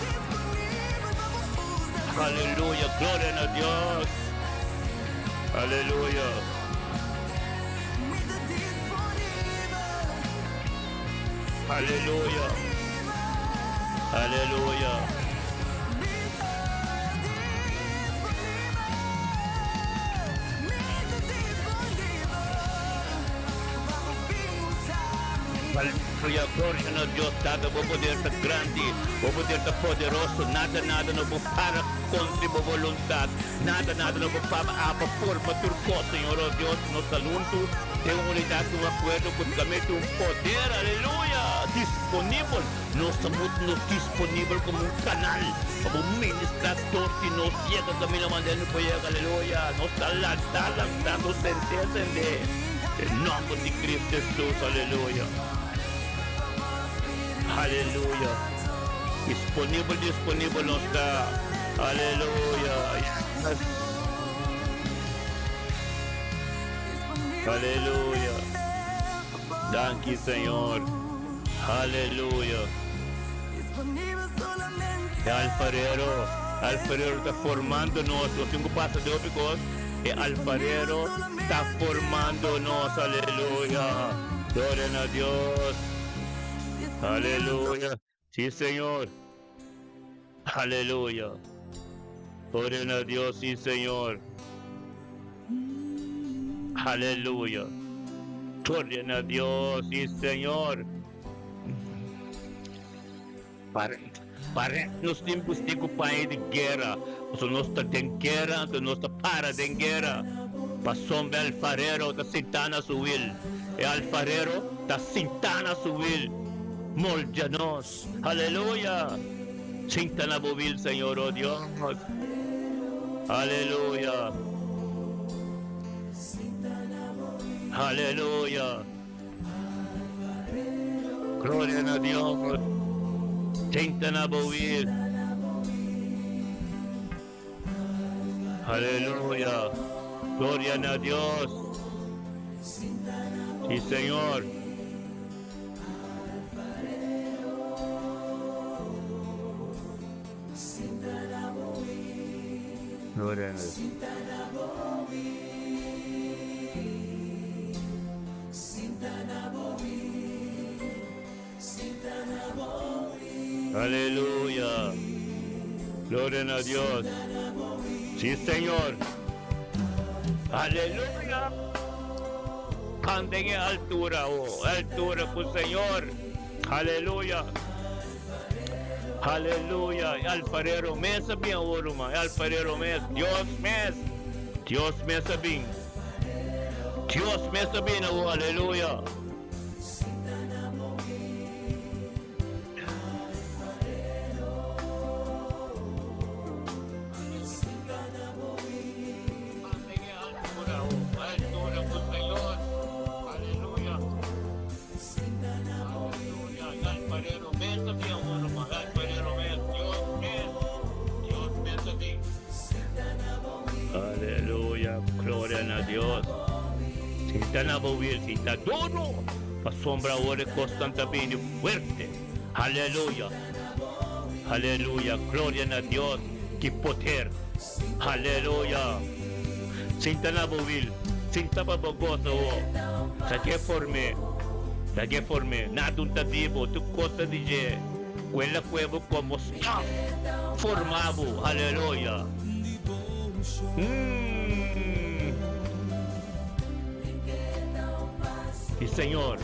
Aleluya, gloria na Dios. Aleluya. Aleluya. Aleluya. Aleluya, gloria na Dios Tata, bo poder ta grandi, bo poder ta poderoso, nada nada no por para contra bo voluntad. Nada, nada no por paba apa forma tur cos, Señor, oh Dios, nos ta huntu den un unidad, un acuerdo cu ta mete un poder, aleluya, disponibel. Nos ta mutu nos disponibel como un canal pa bo ministra dor di nos yega caminda manera no por yega, aleluya. Nos ta lanta, lanta, nos sende, sende, den nomber di Cristo Jesus, aleluya. Aleluya. Disponibel, disponibel nos ta. Aleluya. Yes. Aleluya. Danki, Señor. Aleluya. E alfarero, alfarero ta formando nos. Nos tin ku pasa den hopi kos. E alfarero ta formando nos. Aleluya. Gloria na Dios. Aleluya. Sí, Señor. Aleluya. Gloria na Dios, sí, Señor. Aleluya. Gloria na Dios, sí, Señor. Paret, paret nos tin bisti ku paña di guera, pasobra nos ta den guera, anto nos ta para den guera. Pasobra e alfarero ta sintá na su wil, e alfarero ta sintá na su wil, moldia nos. Aleluya! Sinta na bo wil, Señor, o Dios. Aleluya! Aleluya! Gloria na Dios. Sinta na bo wil. Aleluya. Gloria na Dios. Sí, Señor. Gloria na Dios. Aleluya. Gloria na Dios. Sí, Señor. Aleluya. Anden en altura, oh, altura con Señor. Aleluya. Aleluya. E alfarero mes a bin awor, ruman. E alfarero mes. Dios mes. Dios mes a bin. Dios mes a bin awor. Aleluya. Aleluya, gloria na Dios. Sinta na bo wiel, sinta duro, pasobra awor e kosnan ta bini fuerte. Aleluya, aleluya, gloria na Dios, ki poder. Aleluya. Sinta na bo wil, sinta pa bo gosa awor. Sa ke form'é, sa ke form'é, nada un ta di bo, tur kos ta di dje. Ku el a kue bo komo stòf, forma bo. Aleluya. Mm. Sí, Señor.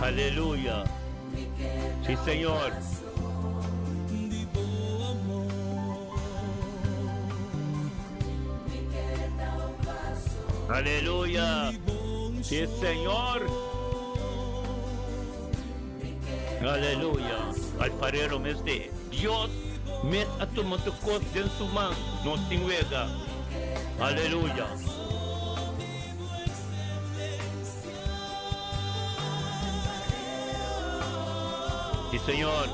Aleluya. Sí, Señor. Aleluya. Sí, Señor. Aleluya. Alfarero mes de Dios mes a tuma tu kos den su man. No tin wega. Aleluya. Sí, Señor.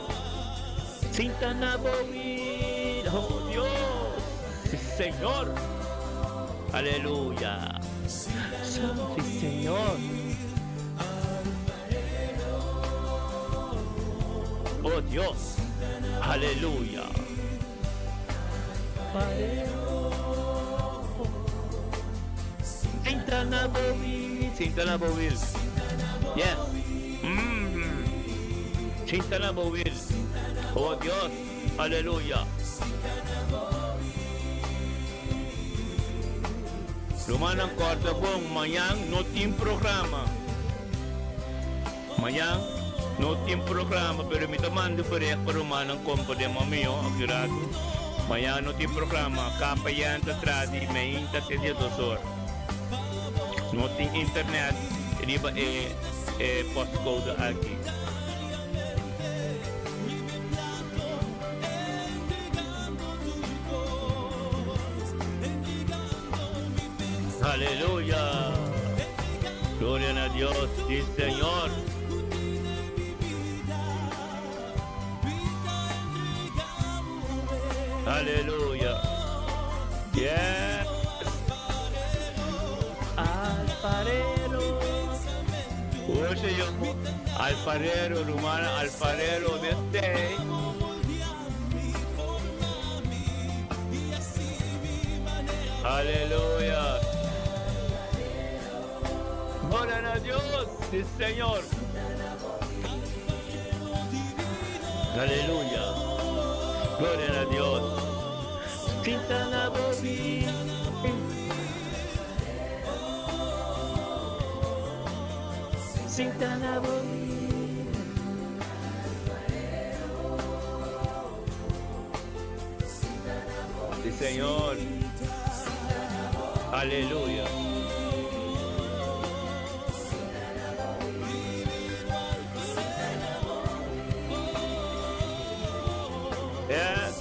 Sinta na bo wil, oh Dios. Sí, Señor. Aleluya. Sí, Señor. Oh Dios. Aleluya. Sinta na bo wil, sinta na bo wil. Yes. Sinta na bo wil. Oh Dios. Aleluya. Rumannan kòrda bon, mañan no tin programa. Mañan no tin programa, pero mi ta manda bericht pa rumannan komprende mamiyo aki ratu. Mañan no tin programa, KPN ta traha di meinta te dia dos or. No tin internet riba e e postcode aki. Aleluya! Gloria na Dios, sí Señor. Aleluya. Yes. Alfarero. Oh, Señor. Alfarero, rumana, alfarero de este. Aleluya. Gloria a Dios, sí Señor. Aleluya. Gloria a Dios. Sinta na bo. bo Sinta na bo Sí, Señor. Aleluya. Yes.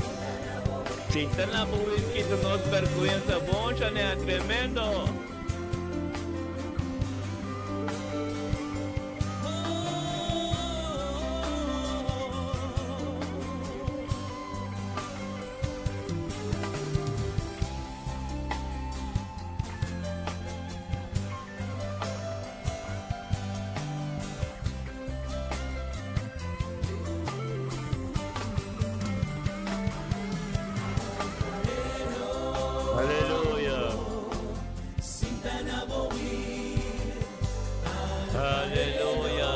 Sinta na bo wil kita nos vergüenza. Bon, Chanel, tremendo. Aleluya. Aleluya.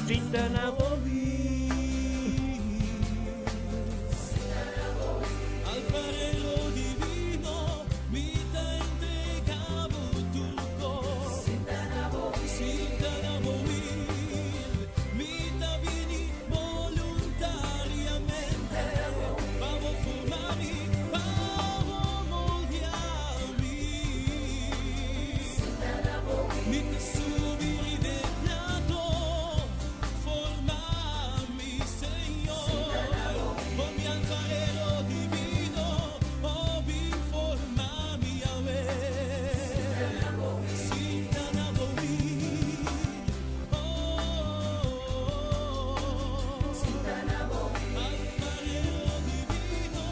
Sinta na bo Alfarero divino, mi ta entregá bo tur kos. Sinta na bo wil, mi ta bini boluntariamente. Pa bo forma mi, pa bo moldia mi. Mi ta subi riba e plato, forma mi, Señor. Oh, mi alfarero divino, oh, bin forma mi awe. Sinta na bo wil, oh, alfarero divino,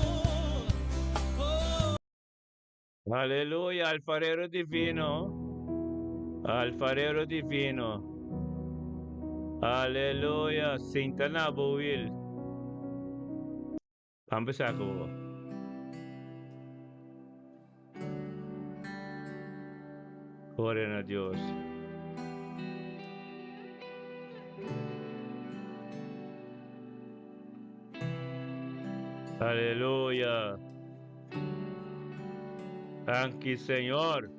oh. Aleluya, alfarero divino. Alfarero divino. Aleluya. Sinta na bo wil. Ban kuminsá ku. Gloria na Dios. Aleluya. Thank you, Señor.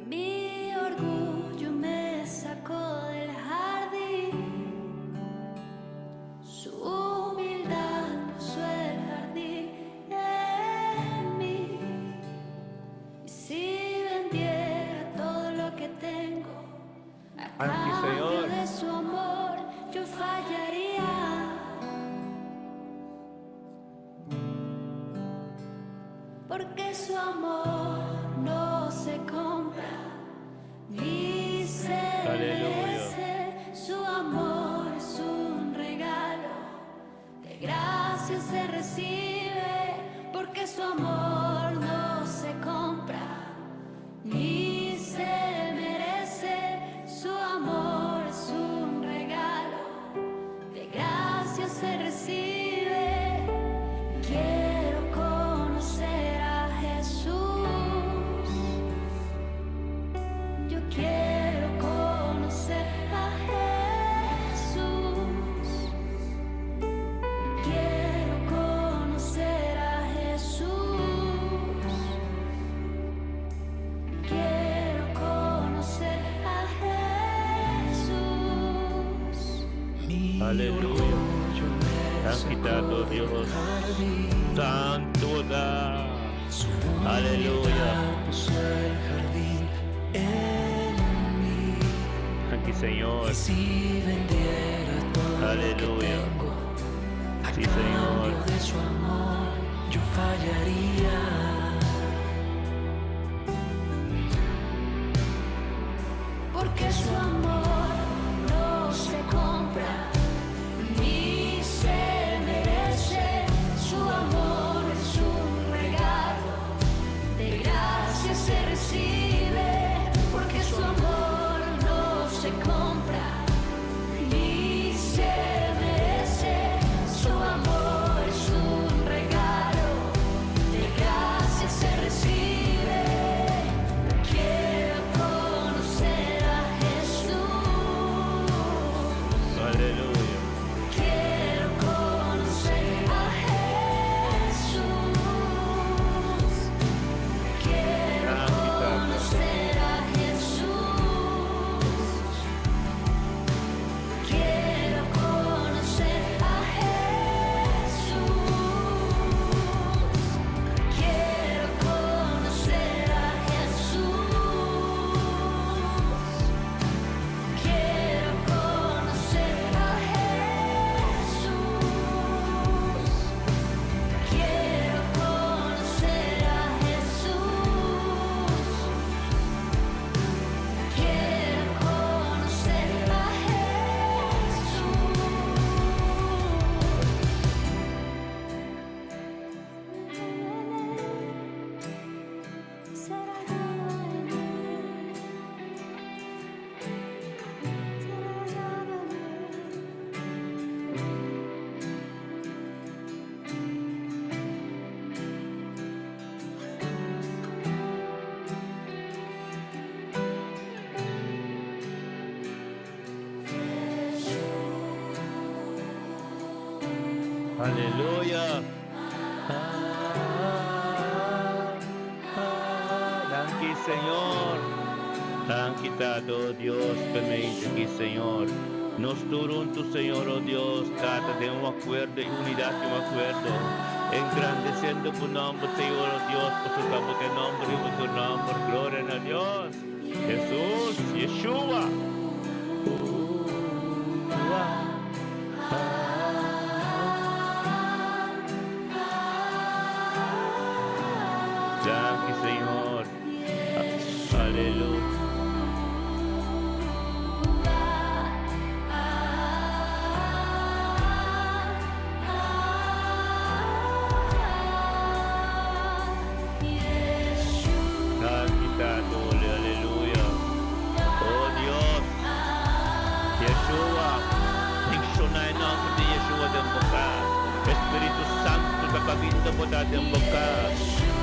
Mi orgullo me sacó del jardín. Su humildad puso el jardín en mí. Y si vendiera todo lo que tengo a Thank you, cambio Señor. de su amor, yo fallaría. Porque su amor no se compra ni se Aleluya. merece. Su amor es un regalo, de gracia se recibe, porque su amor no se compra ni se merece. Su amor es un regalo, de gracia se recibe. Quiero conocer a Jesús. Yo quiero conocer a Jesús. Quiero conocer a Jesús. Quiero conocer a Jesús. Mi Aleluya. orgullo me Has quitado, sacó del Dios. jardín. Santo da. Su Aleluya. humildad puso el jardín en mí. Thank you, Señor. Y si vendiera todo lo que Aleluya. tengo, a Sí, Señor. cambio de su amor, yo fallaría. Porque su amor no se compra ni se merece. Su amor es un regalo, de gracia se recibe. Porque su amor no se compra. Aleluya. Danki Señor. Danki Tata, oh Dios, permite ki Señor. Nos tur huntu, Señor, oh Dios, Tata, den un akuerdo i unidat di un akuerdo, engrandesiendo bo nomber, Señor, oh Dios, pasobra ta bo ta e nomber riba tur nomber. Gloria na Dios. Hesus, Yeshua. Danki Señor. Aleluya. Danki Tato, aleluya. Oh Dios. Yeshua, menciona e nomber di Yeshua den bo cas. Espiritu Santo ta caminda bo ta den bo cas.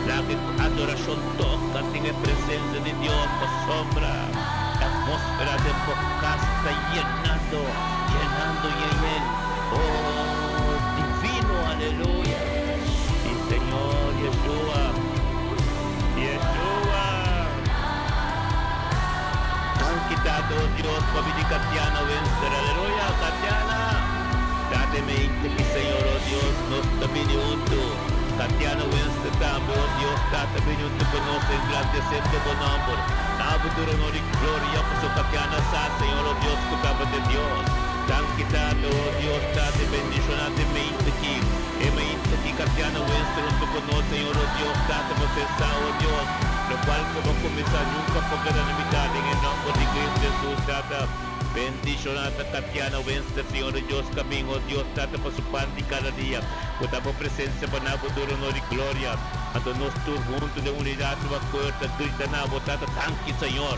Laga e adoracion toca tin e presencia di Dios pasobra e atmosfera den bo cas ta yenando, yenando yen yen. Oh, divino, aleluya. Si Señor Yeshua, Yeshua. Danki Tata o Dios pa bini Katiana Wenster aleluya Katiana Tata e mente ki Señor o Dios nos ta bini huntu Katiana Wenster tambe o Dios Tata bini huntu ku nos engrandesendo bo nomber Abo tur honor i gloria paso Katiana sa Señor o Dios ku tabata Dios Danki Tata o Dios Tata e bendiciona te mente ki e mente ki Katiana Wenster huntu ku nos Señor o Dios Tata paso e sa o Dios Locual cu bo cuminsa nunca por keda na mitad den e nomber di Cristo Jesus Tata bendiciona ta Katiana Wenster Señor di Dios camin oh Dios Tata pa su pan di cada dia cu ta bo presencia pa na bo dura honor y gloria anto nos tur hunto den unidad riba puerta grita na bo Tata danki Señor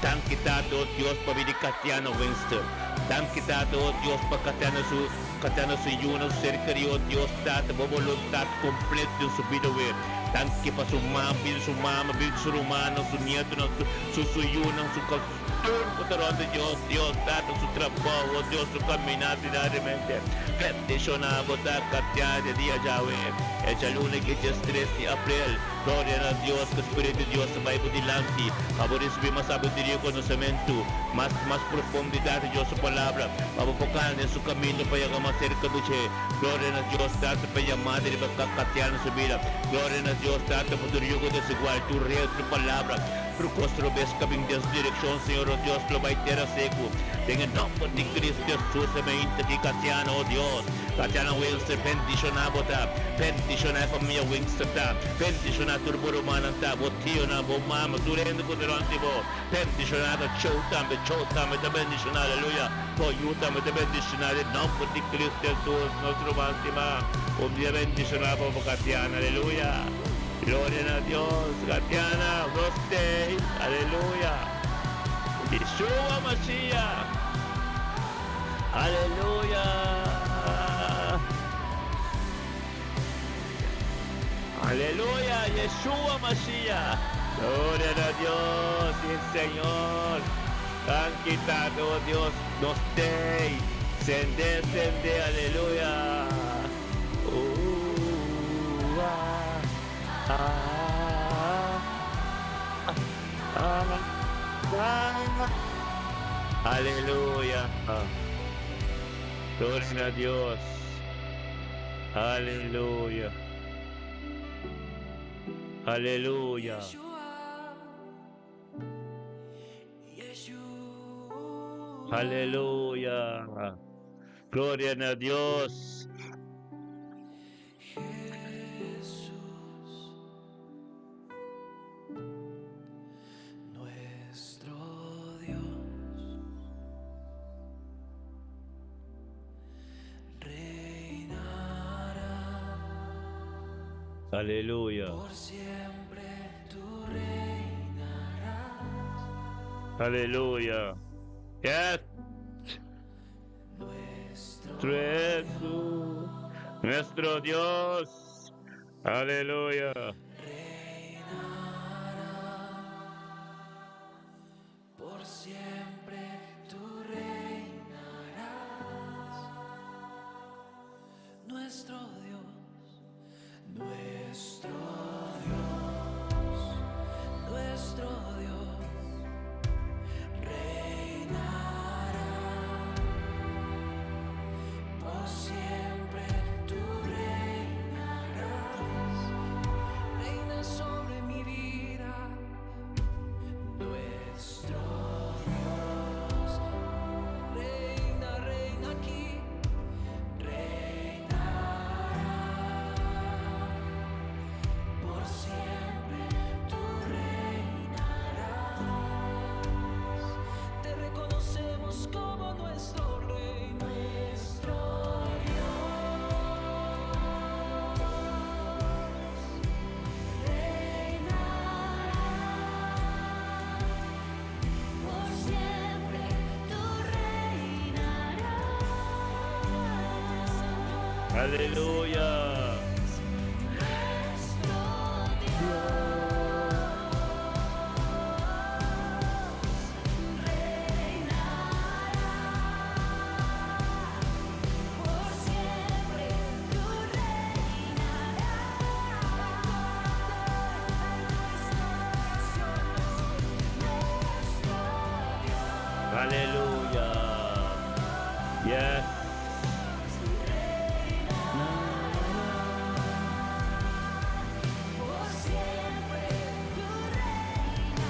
danki Tata oh Dios pa bini Katiana Wenster danki Tata oh Dios pa Katiana su Katiana su yunan su ser querido oh Dios Tata bo boluntad completo den su bida we. Danki pa su mam, bida su mama, bida su rumannan, su nietonan, su su yunan, su ka tur ku ta rònt di Dios, Dios Tata, su trabou, Dios su kaminá diariamente. Bendishoná bo ta katiá di dia djawe, e djaluna ki diestres di aprel. Gloria na Dios, ku Spiritu di Dios ta bai bo dilanti pa bo risibí mas sabiduria i konosementu, mas mas profundidat di Dios su Palabra, pa bo por kana den su kaminda pa yega mas serka di dje. Gloria na Dios Tata pa yamada riba kakatea na su bida. Gloria na Dios Tata pa tur yugo desigual, tur reo, tur palabra, tur kos robes ka bin den su direkshon, Señor o Dios lo bai tera seku. Den e nomber di Cristo Jesus e meinta ki Katiana, o Dios, Katiana Winkster bendishona bo ta, bendishona e famia Winkster ta, bendishona tur bo rumannan ta, bo tionan, bo mama, tur hende ku ta rònt di bo. Bendishoná ta txeu tambe, txeu tambe ta bendishoná, aleluya, bo yu tambe ta bendishoná den nomber di Cristo Jesus, nos ruman stimá, un dia bendishoná pa bo Katiana, aleluya, gloria na Dios, Katiana, nos tei, aleluya, Yeshua Mashiach, aleluya, Aleluya, Yeshua Mashiach. Gloria na Dios, si Señor. Danki Tata, oh Dios, nos tei. Sende, sende, aleluya. Uh, ah, ah, ah, ah. Aleluya. Gloria na Dios. Aleluya. Aleluya. Aleluya. Gloria na Dios. Aleluya. Aleluya. Yes. Jesús, nuestro Dios. Aleluya. Por siempre tú reinarás, nuestro Dios. Aleluya! Aleluya! Yes!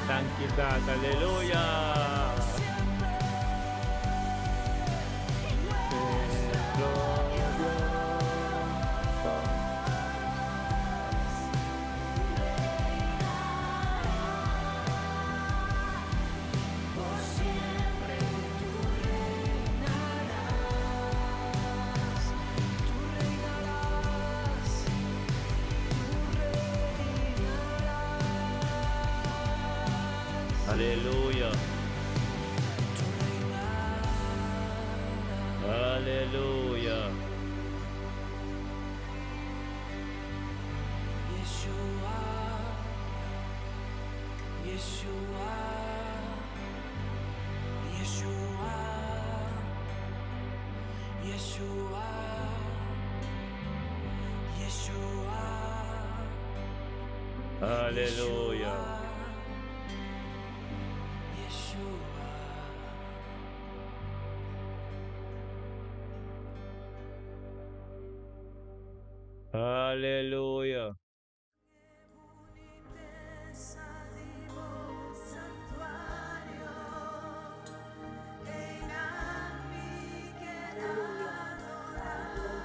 Santidad, aleluya! Aleluya. Aleluya. Aleluya. Aleluya.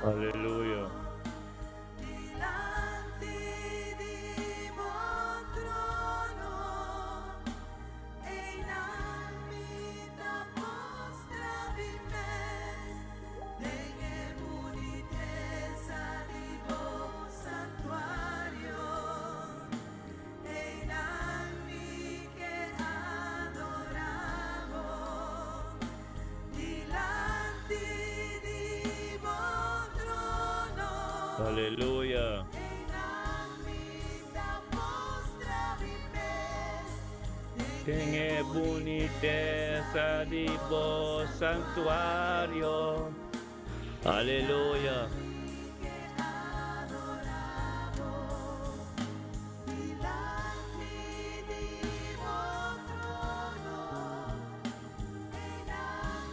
Aleluya. Aleluya. Den e bunitesa di bo santuario. Aleluya.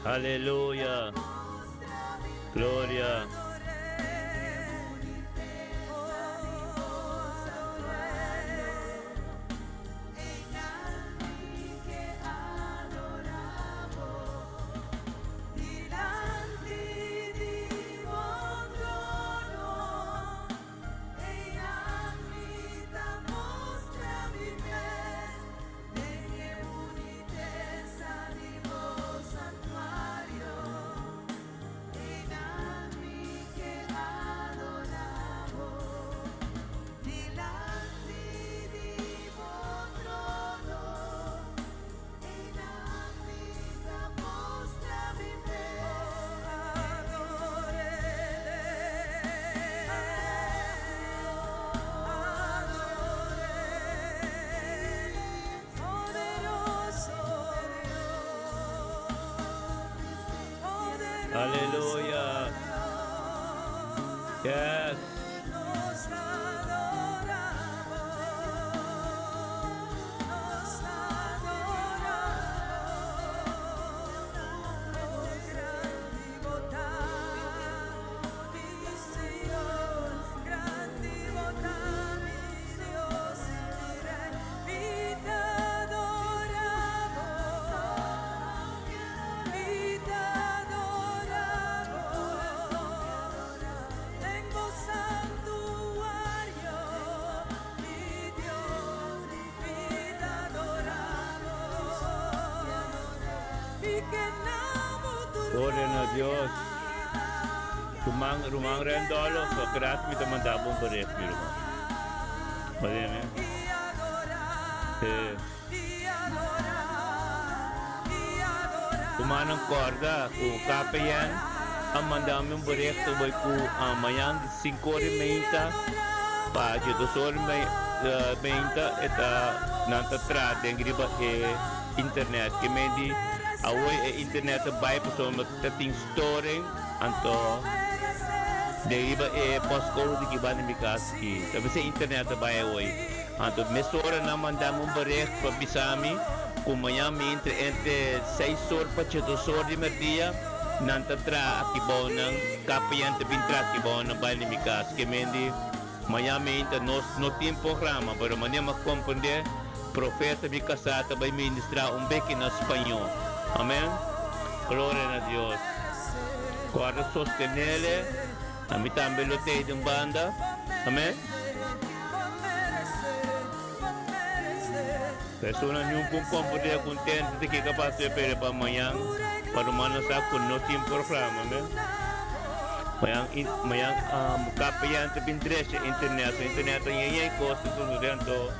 Aleluya. Gloria. Aleluya. Yes. Gloria na Dios. Ruman, ruman Rendolo, so gracias mi ta manda bo un bericht, mi ruman. Oye, mi. Eh. Rumannan corda cu KPN. a manda mi un bericht bai ku mañan di sinku ora i meinta pa djedos ora i meinta e ta nan ta traha den riba e internet. Ke men di awor e internet ta bai pasobra ta tin storing anto den riba e postcode ki banda mi kas aki. Ta bisa internet ta bai awor. Anto mesora nan manda mi un bericht pa bisa mi ku mañan mi entre entre seis or pa djedos or di merdia nan ta traha aki bou nan KPN ta bin traha aki bou nan bai na mi kas. Ke men di mañan mi inta nos no tin programa pero manera mi a komprende profeta mi kasá ta bai ministra un beki na spañó. Amen. Gloria na Dios. Guarda sostenele. Ami tambe lo tei den banda. Amen. Persona niun por komprendé kontento di ke kapas di pere pa mañan, pa rumannan sa ku no tin programa. Amen. Mañan, mañan um, KPN ta bin drecha internet, so internet ta yei yei kos ta sosodé anto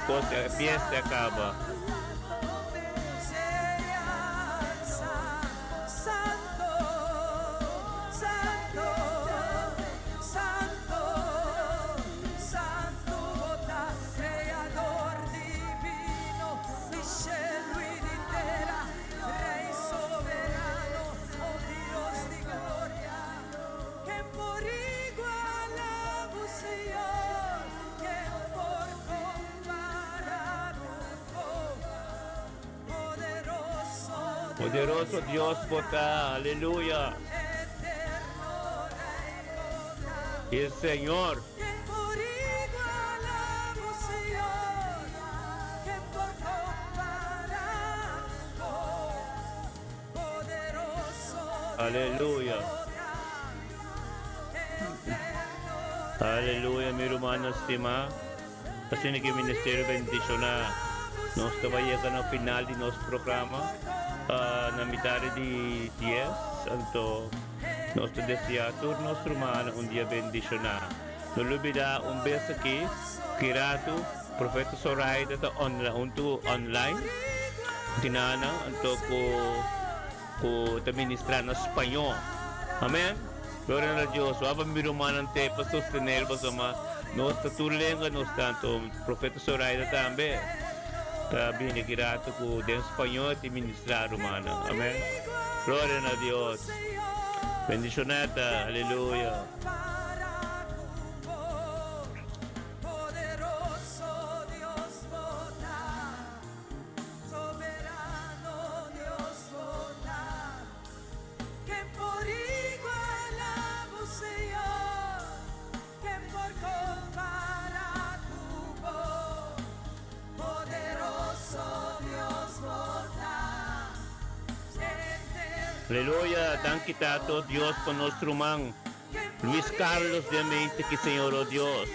kos fiesta a kaba. Poderoso Dios bo ta, aleluya. E Señor. Aleluya. Aleluya, mi rumannan stimá. Asina ki ministerio bendiciona. Nos ta bai yega na final di nos programa na mitad di dies, anto nos ta desea tur nos rumannan un dia bendiciona. No lubida un bes aki, ki ratu Profeta Zoraida ta huntu online dinana anto cu cu ta ministra na spañó. Amen. Gloria na Dios. Wak pa mi rumannan te pa sostener pasobra nos ta tur lenga nos ta anto Profeta Zoraida tambe ta bini aki rato cu den spañó e ta ministra rumannan. Amen. Gloria na Dios. Bendicioneta. Aleluya. Aleluya, danki Tato Dios pa nos ruman Luis Carlos den mente ki Señor o Dios.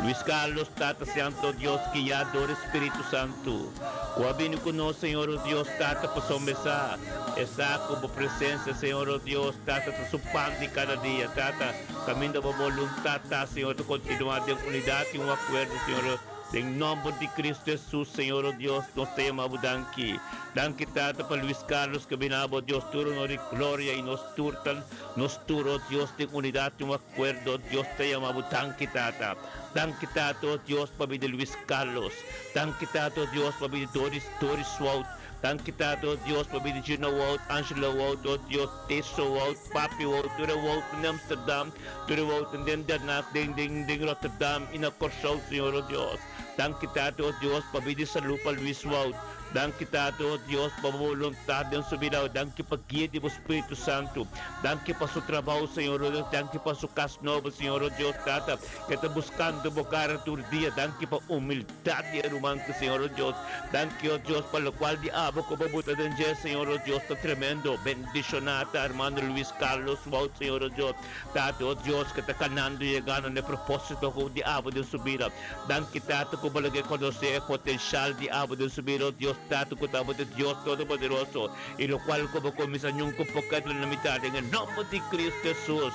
Luis Carlos Tata Santo Dios guia dor e Spiritu Santu ku a bini ku nos Señor o Dios Tata pasobra e sa e sa ku bo presencia Señor o Dios Tata ta su pan di kada dia Tata kaminda bo boluntad ta Señor ta kontinua den unidat i un akuerdo Señor o Den nomber di Cristo Jesus, Señor o Dios, nos ta yama bo danki. Danki Tata pa Luis Carlos cu a bina bo Dios tur honor y gloria y nos tur ta nos tur o Dios den unidad y un acuerdo o Dios ta yama bo danki Tata. Danki Tata o Dios pa bida Luis Carlos. Danki Tata o Dios pa bida Doris Doris Wout. Danki Tata o Dios pa bida Gino Wout, Angela Wout o Dios, Teso Wout, Papi Wout, tur e Woutnan den Amsterdam. Tur e wouten den Den Haag, den den den Rotterdam i na Kòrsou, Señor o Dios. Danki Tata o Dios pa bida i salú pa Luis Wout. Danki Tata o Dios pa bo boluntat den su bida. Danki pa guia di bo Spiritu Santu. Danki pa su trabou, Señor o Dios. Danki pa su kas nobo, Señor o Dios. Tata, ke ta buskando bo kara tur dia. Danki pa humildat di e ruman ki, Señor o Dios. Danki o Dios pa lokual di abo ku bo buta den dje, Señor o Dios, ta tremendo. Bendishoná ta hermano Luis Carlos Wout, Señor o Dios. Tata, o Dios, ke ta kanando i yegando na e propósito ku di abo den su bida. Danki, Tata, ku bo laga e konosé e potenshal di abo den su bida, o Dios, Tata, ku ta abo ta Dios Todopoderoso, i lokual ku bo kuminsá nunka por keda na mitat, den e nòmber di Kristu Hesus.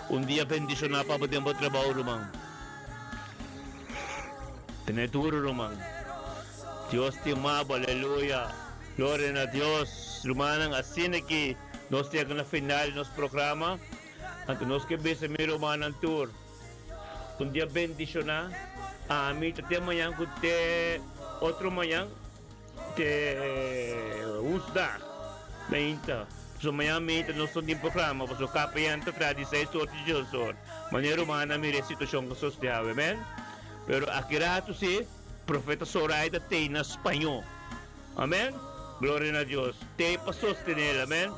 Un dia bendishoná pa bo den bo trabou, ruman. Tene duru, ruman. Dios stima bo, aleluya. Gloria na Dios. Dios. Rumannan, asina ki nos yega na final di nos programa, anto nos ke bisa mi rumannan tur, un dia bendishoná. Ami ta te mañan ku te otro mañan, te woensdag meinta. Pasobra mañan meinta nos no tin programa, pasobra KPN ta traha di seis or te dies or. Manera rumannan mira e situashon ku sosode awe, amen. Pero aki ratu si. Profeta Zoraida t'ei na spañó. Amén. Gloria na Dios. T'ei pa sostené el. Amén.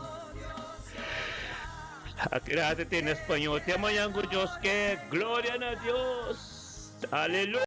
Aki rato t'ei na spañó. Te mañan ku Dios ke. Gloria na Dios. Aleluya.